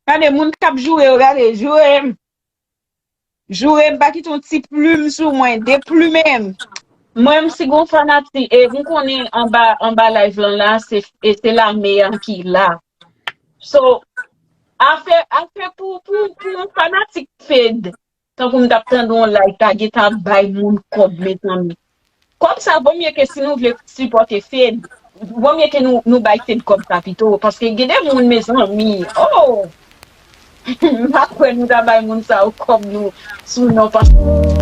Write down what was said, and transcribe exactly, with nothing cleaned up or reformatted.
Gade, moun k ap joure yo, gade, joure m. Joure m, pa kite yon ti plim sou mwen, deplimen m. Mwen, m si gon fanatik, e m konnen anba, anba live lan la, se, e se lame an ki la. So, afè, afè pou, pou, pou yon fanatik Fed, tankou m t ap tande yon live, ta gentan ap bay moun kòb, mezanmi. Kòb sa, vomye ke si nou vle sipòte Fed, vomye ke nou, nou bay Fed kòb sa pito, paske gen de moun, mezanmi, oh! M pa kwè nou ta bay moun sa yo kòb nou sou non, paske